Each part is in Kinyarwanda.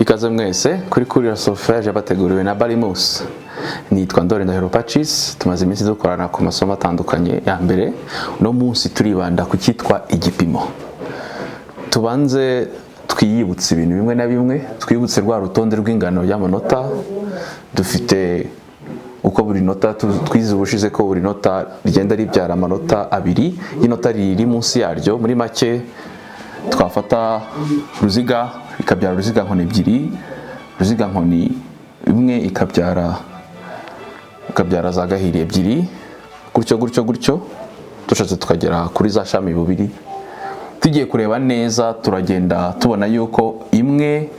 Ikaze mwese kuri Kurira Solfège bateguriwe na Barimus. Nitwa Ndore Ndahiro Pacis. Tumaze iminsi dukorana ku masomo atandukanye. Ya mbere, uno munsi turibanda ku cyitwa igipimo. Tubanze twiyibutse ibintu bimwe na bimwe, twibutse rwa rutonde rw'ingano y'amanota dufite, uko buri nota twize ubushize ko buri nota rigenda ribyara amanota abiri y'inota riri munsi yaryo. Muri make, twafata uruziga ikabyara uruziga nkoni ebyiri, uruziga nkoni imwe ikabyara za gahiri ebyiri, gutyo gutyo gutyo, dushatse tukagera kuri za shami bubiri. Tugiye kureba neza, turagenda tubona yuko imwe,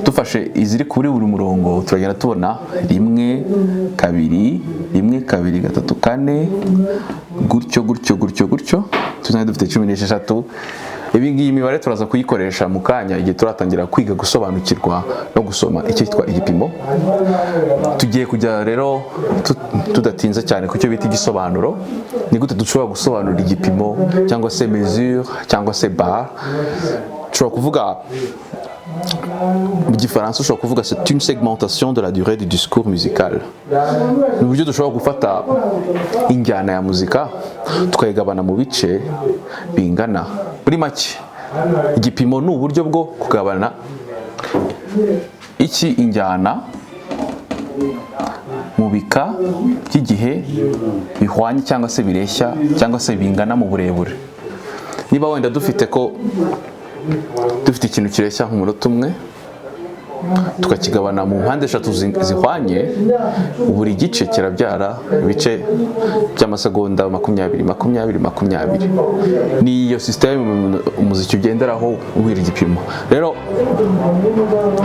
dufashe iziri kuri buri murongo, turagenda tubona rimwe, kabiri, rimwe, kabiri, gatatu, kane, gutyo gutyo gutyo gutyo, tuzajya dufite 16. Ibi ngiyi imibare turaza kuyikoresha mu kanya, igihe turatangira kwiga gusobanukirwa no gusoma icyitwa igipimo. Tugiye kujya rero tudatinze cyane ku cyo bita igisobanuro. Ni gute dushobora gusobanura igipimo, cyangwa se mesure, cyangwa se barre? Dushobora kuvuga mu Gifaransa, ushobora kuvuga: "C'est une segmentation de la durée du discours musical." Ni uburyo dushobora gufata injyana ya muzika tukayigabana mu bice bingana. Muri make, igipimo ni uburyo bwo kugabana iki? Injyana mu bika by'igihe bihwanye, cyangwa se bireshya, cyangwa se bingana mu burebure. Niba wenda dufite ko dufite ikintu kireshya nk'umunota umwe, tukakigabana mu mpande eshatu zihwanye, buri gice kirabyara ibice by'amasegonda 20, 20, 20. Ni iyo sisiteme umuziki ugenderaho ubwira igipimo. Rero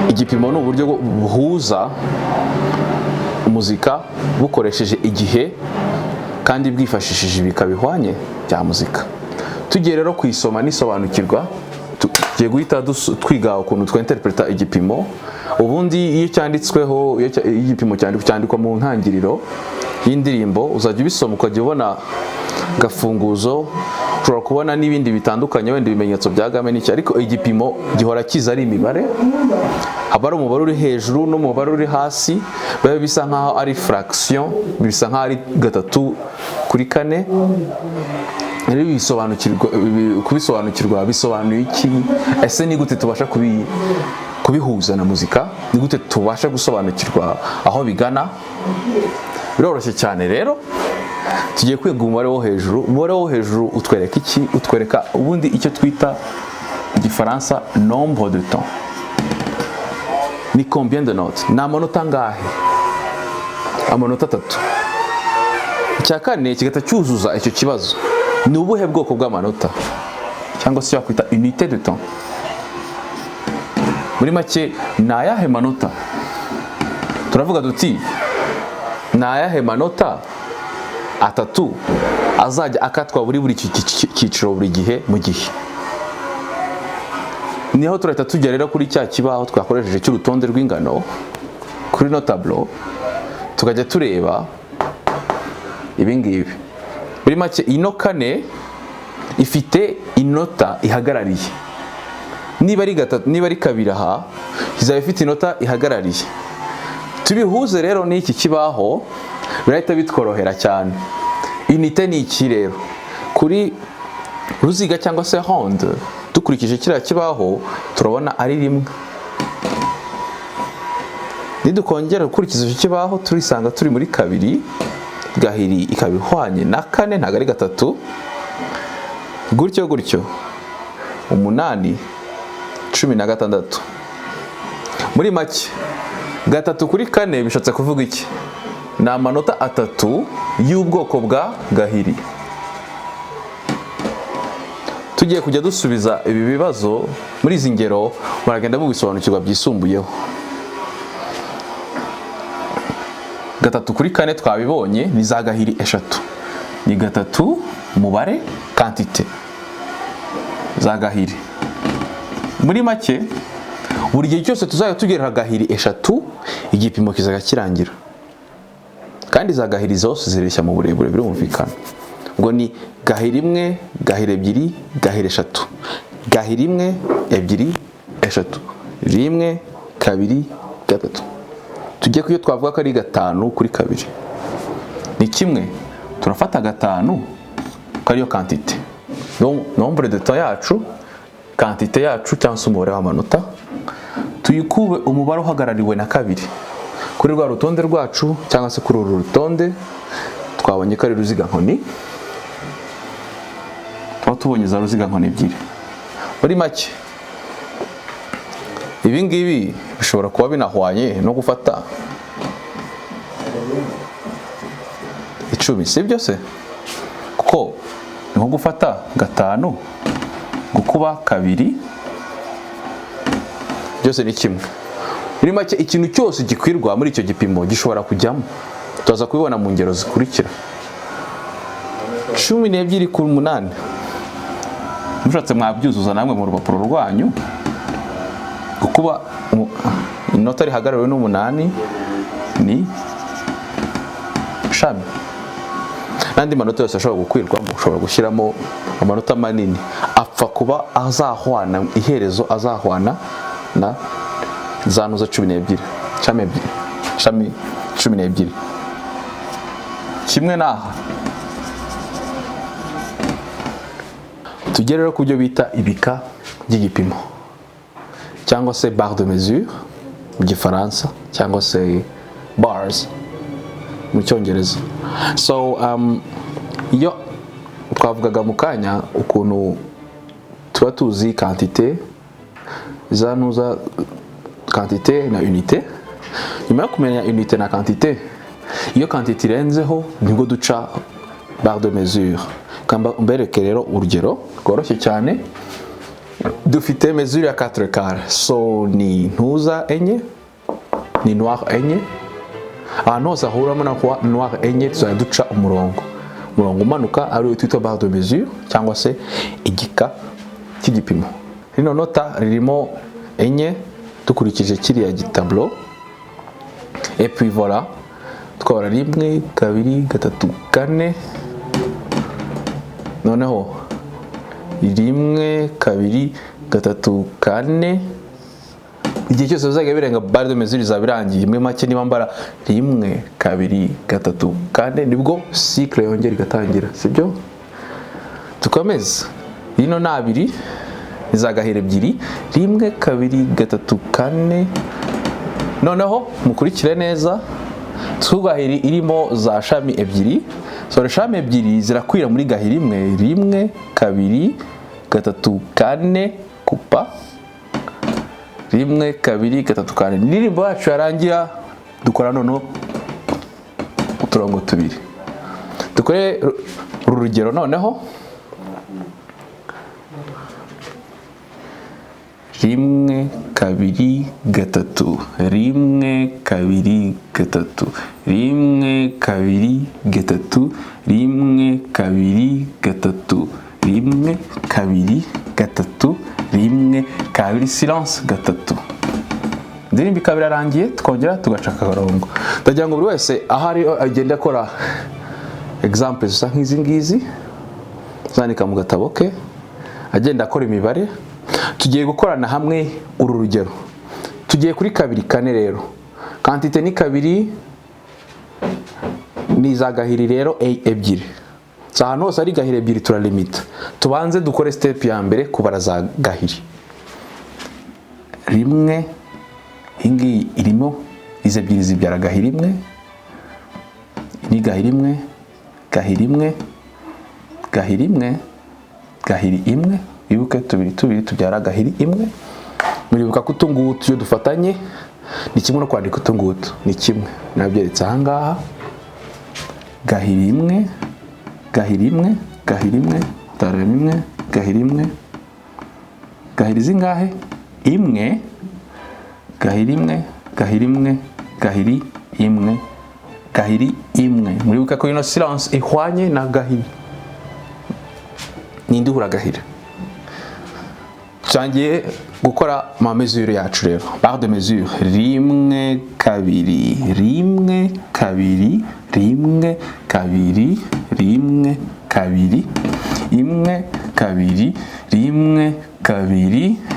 igipimo ni uburyo buhuza umuzika bukoresheje igihe kandi bwifashishije ibika bihwanye bya muzika. Tugiye rero kuyisoma n'isobanukirwa, tugiye guhita twiga ukuntu twinterpreta igipimo. Ubundi iyo cyanditsweho, iyo igipimo cyandikwa mu ntangiriro y'indirimbo, uzajya ubisoma ukajya ubona gafunguzo. Ushobora kubona n'ibindi bitandukanye, wenda ibimenyetso bya gamme n'iki, ariko igipimo gihora kiza ari imibare. Haba hari umubare uri hejuru n'umubare uri hasi, biba bisa nkaho ari fraction, bisa nkaho ari gatatu kuri kane. Rero kubisobanukirwa bisobanuye iki? Ese ni gute tubasha kubihuza na muzika? Ni gute tubasha gusobanukirwa aho bigana? Biroroshye cyane. Rero tugiye kwiga umubare wo hejuru. Umubare wo hejuru utwereka iki? Utwereka ubundi icyo twita Igifaransa nombre de temps. Ni combien de notes? Ni amanota angahe? Amanota atatu. Icya kane kigahita cyuzuza icyo kibazo: ni ubuhe bwoko bw'amanota, cyangwa se wakwita unité de temps? Muri make, ni ayahe manota? Turavuga duti: ni ayahe manota atatu azajya akatwa buri cyiciro buri gihe mu gihe? Niho turahita tujya rero kuri cya kibaho twakoresheje cy'urutonde rw'ingano, kuri no tableau, tukajya tureba ibi ngibi. Muri make, ino kane ifite inota ihagarariye. Niba ari gatatu, niba ari kabiri, aha izaba ifite inota ihagarariye. Tubihuze rero n'iki kibaho, birahita bitworohera cyane. Unité ni iki rero? Kuri ruziga cyangwa se ronde, dukurikije kiriya kibaho, turabona ari rimwe. Nidukongera gukurikiza icyo kibaho, turisanga turi muri kabiri gahiri, ikaba ihwanye na kane, ntabwo ari gatatu. Gutyo gutyo, umunani, 16. Muri make, gatatu kuri kane bishatse kuvuga iki? Ni amanota atatu y'ubwoko bwa gahiri. Tugiye kujya dusubiza ibi bibazo muri izi ngero, muragenda mubisobanukirwa byisumbuyeho. Gatatu kuri kane twabibonye, ni za gahiri eshatu, ni gatatu umubare, quantité za gahiri. Muri make, buri gihe cyose tuzajya tugera gahiri eshatu, igipimo kizajya kirangira. Kandi za gahiri zose zireshya mu burebure, birumvikana. Ubwo ni gahiri imwe, gahiri ebyiri, gahiri eshatu, gahiri imwe, ebyiri, eshatu, rimwe, kabiri, gatatu, kane. Kabiri, gatatu. Tujye ku yo twavuga ko ari 5 kuri 2. Ni kimwe, turafata 5 ko ariyo quantité, nombre de temps yacu, quantité yacu cyangwa se umubare w'amanota, tuyikube umubare uhagarariwe na 2 kuri rwa rutonde rwacu, cyangwa se kuri uru rutonde twabonye ko ari ruzigankoni. Tuba tubonye za ruzigankoni ebyiri. Muri make, ibi ngibi bishobora kuba binahwanye no gufata 10, si byo se? Kuko ni nko gufata 5 gukuba 2, byose ni kimwe. Muri make, ikintu cyose gikwirwa muri icyo gipimo gishobora kujyamo. Turaza kubibona mu ngero zikurikira. 12 ku 8, mushatse mwabyuzuza namwe mu rupapuro rwanyu. Gukuba inota rihagarariwe n'umunani ni shami, n'andi manota yose ashobora gukwirwamo. Ushobora gushyiramo amanota manini, apfa kuba azahwana iherezo, azahwana na za ntuza 12, shami ebyiri, shami 12. Kimwe n'aha. Tugere rero ku byo bita ibika by'igipimo, cyangwa se barre de mesure mu Gifaransa, cyangwa se bars mu Cyongereza. So iyo twavugaga mu kanya ukuntu tuba tuzi quantité, za ntuza, quantité na unité. Nyuma yo kumenya unité na quantité, iyo quantité irenzeho nibwo duca barre de mesure. Kamba mbereke rero urugero rworoshye cyane. Dufite mesure ya 4 quart, so ni ntuza enye, ni noir enye. Ahantu hose hahuramo na noir enye tuzajya duca umurongo, umurongo umanuka, ariwo twita barre de mesure cyangwa se igika cy'igipimo. Rino nota ririmo enye dukurikije kiriya gitablo. Et puis voilà, twabara 1, 2, 3, 4, noneho 1, 2, 3, 4. Igihe cyose bizajya birenga, barre de mesure izaba irangiye. Muri make, niba mbara 1, 2, 3, 4, nibwo cycle yongera igatangira, sibyo? Dukomeze. Rino ni abiri, izagahera ebyiri: 1, 2, 3, 4. Noneho mukurikire neza, twugahiri irimo za shami ebyiri. So shami ebyiri zirakwira muri gahiri imwe: 1, 2, 3, 4, kupa 1, 2, 3, 4. Indirimbo yacu yarangira, dukora noneho uturongo tubiri. Dukore uru rugero noneho: 1, 2, 3, 1, 2, 3, 1, 2, 3, 1, 2, 3, 1, 2, 3, 1, 2, silence, 3. Indirimbo ikaba irarangiye, twongera tugaca akarongo. Ndagira ngo buri wese aho ari agende akora example zisa nk'izi ngizi, zandika mu gatabo ke, agenda akora imibare. Tugiye gukorana hamwe uru rugero. Tugiye kuri 2 4 rero. Quantité ni 2, ni za gahiri rero ebyiri. So ahantu hose ari gahiri ebyiri turalimita. Tubanze dukore step ya mbere, kubara za gahiri. 1, iyi ngiyi irimo izi ebyiri zibyara gahiri imwe, ni gahiri imwe, gahiri imwe, gahiri imwe, gahiri imwe. Wibuke tubiri tubiri tubyara gahiri imwe. Muribuka ko utu ngutu iyo dufatanye ni kimwe no kwandika utu ngutu, ni kimwe nabyeretse aha ngaha: gahiri imwe, gahiri imwe, gahiri imwe, tarara imwe, gahiri imwe, gahiri zingahe? Imwe, gahiri imwe, gahiri imwe, gahiri imwe, gahiri imwe. Muribuka ko ino silence ihwanye na gahiri. Ninde uhura gahiri? Tutangiye gukora ma mesure yacu rero, barre de mesure: 1, 2, 1, 2, 1, 2, 1, 2, 1, 2, 1,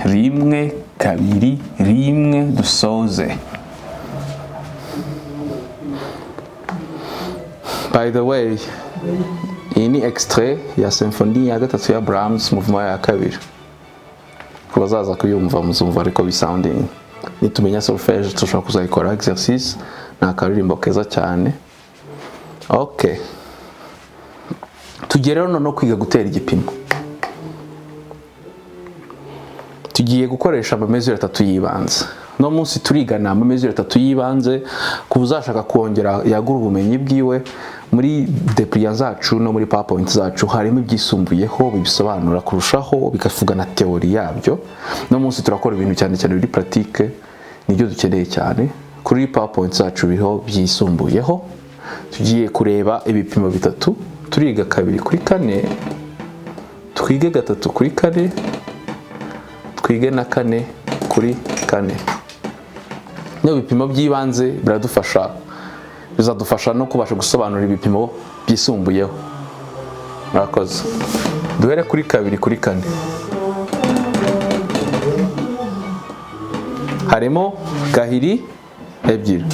2, 1. kabiri, rimwe, dusoze. By the way, iyi ni extrait ya symphony ya gatatu ya Brahms, mouvement ya kabiri. Ku bazaza kuyumva muzumva ariko bisounding. Nitumenya solfège dushobora kuzayikora exercice, ni akaririmbo keza cyane. Okay. Tugiye rero no kwiga gutera igipimo. Tugiye gukoresha amamezero atatu y'ibanze. No munsi turigana amamezero atatu y'ibanze, ku uzashaka kongera yagura ubumenyi bwiwe muri dépliant zacu no muri PowerPoint zacu harimo ibyisumbuyeho bibisobanura kurushaho, bikavuga na theory yabyo. No munsi turakora ibintu cyane cyane biri pratique, nibyo dukeneye cyane. Kuri PowerPoint zacu biriho byisumbuyeho. Tugiye kureba ibipimo bitatu, turiga 2 kuri 4, twige 3 kuri 4, twige na 4 kuri 4. Niyo bipimo by'ibanze biradufasha, bizadufasha no kubasha gusobanura ibipimo byisumbuyeho. Murakoze. Duhere kuri 2 kuri 4. Harimo gahiri ebyiri,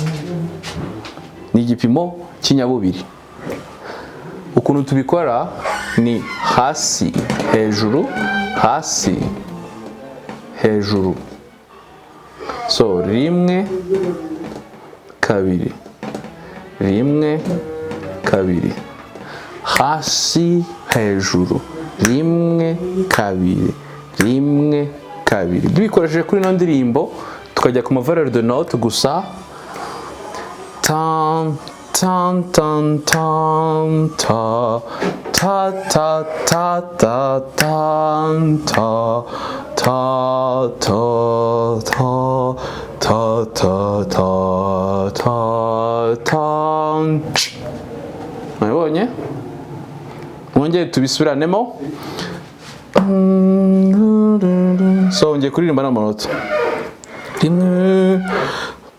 ni igipimo cy'inyabubiri. Ukuntu tubikora ni hasi hejuru, hasi hejuru. So 1 2, 1 2, hasi hejuru, 1 2, 1 2. Tubikoresheje kuri ino ndirimbo tukajya ku ma valeur de note gusa. Tan tan tan tan ta ta ta ta ta tan ta ta ta ta ta ta ta ta tan. Mwabonye? Mwongere tubisubiranemo. So ngiye kuririmba n'amanota. 1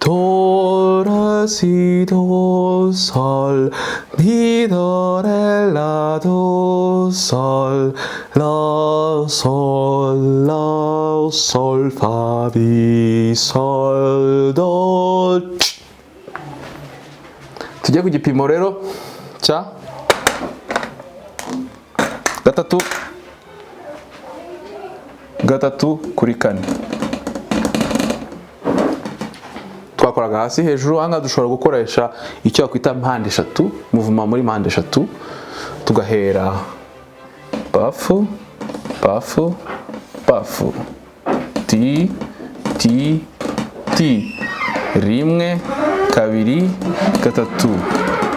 Do, ra, si, do, sol, mi, do, re, la, do, sol, la, sol, la, sol, fa, mi, sol, do. Tujye ku gipimo rero cya 3, 3 kuri 4. Twakoraga hasi hejuru, aha dushobora gukoresha icyo wakwita mpande eshatu, muvuma muri mpande eshatu, tugahera bafu bafu bafu, ti ti ti, 1 2 3,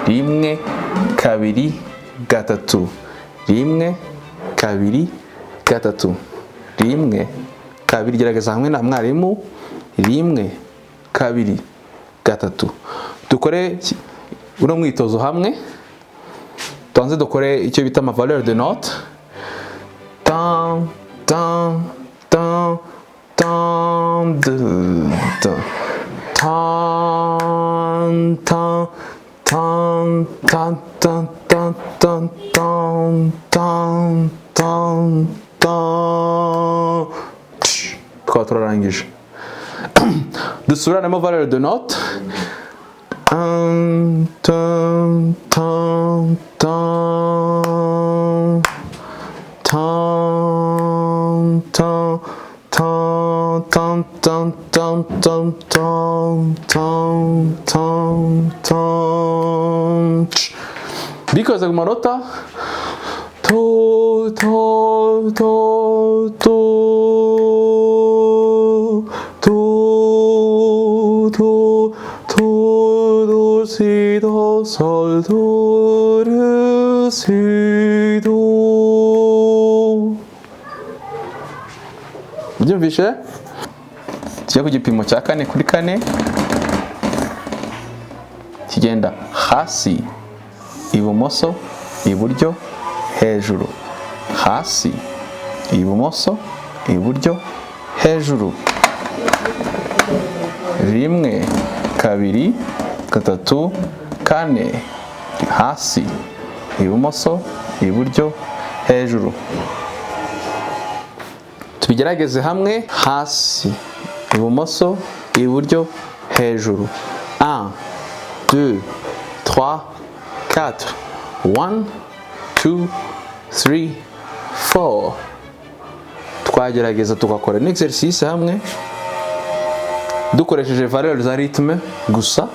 1 2 3, 1 2 3, 1 2. Gerageza hamwe na mwarimu. 1 2 3. Dukore uno mwitozo hamwe, tubanze dukore icyo bita ama valeur de note. Tan tan tan tan de tan tan tan tan tan tan tan tan tan tan tan. Tukaba turarangije. Dusubiranemo valeur de note. 1 2 3 tan tan tan tan tan tan tan tan tan tan tan. Bikoze ku manota do do do do do do do do si do sol do re si do. Byumvishe? Tujye ku gipimo cya 4 kuri 4, kigenda hasi ibumoso iburyo hejuru, hasi ibumoso iburyo hejuru. 1 2 3 4, hasi ibumoso iburyo hejuru. Tubigerageze hamwe: hasi, ibumoso, iburyo, hejuru. 1, 2, 3, 4, 1, 2, 3, 4. Twagerageza tugakora n'exercice hamwe dukoresheje valeur za rythme gusa,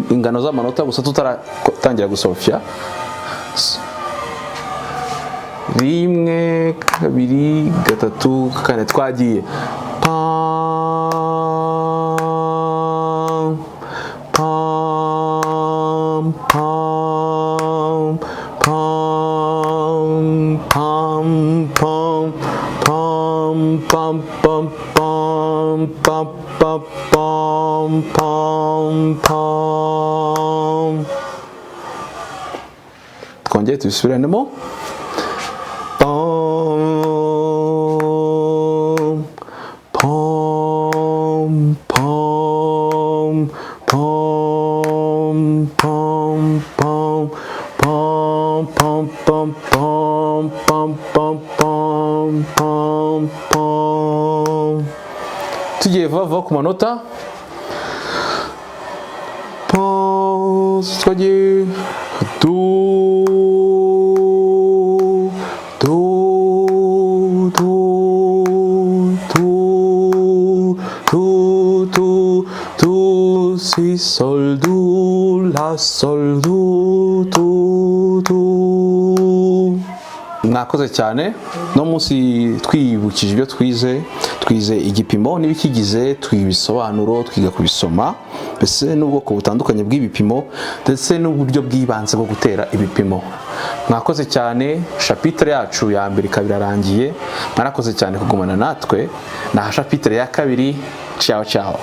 ingano z'amanota gusa, tutaratangira gusolfya. Rimwe, kabiri, gatatu, kane, twagiye: pam, pam, pam, pam, pam, pam, pam, pam, pam, pam, pam, pam, pam, pam, pam. Twongere tubisubiranemo: pam, pam, pam, pam, pam, pam, pam, pam, pam, pam, pam, pam, pam, pam, pam. Tugiye vuba vuba ku manota. Pause, twagiye: do, do, do, do, do, do, do, si, sol, do, la, sol, do, do, do. Mwakoze cyane. No munsi twibukije ibyo twize. Twize igipimo n'ibikigize, twiga ibisobanuro, twiga kubisoma, mbese n'ubwoko butandukanye bw'ibipimo, ndetse n'uburyo bw'ibanze bwo gutera ibipimo. Mwakoze cyane. Chapitre yacu ya mbere ikaba irarangiye. Mwarakoze cyane kugumana natwe. Naha chapitre ya kabiri. Ciao, ciao.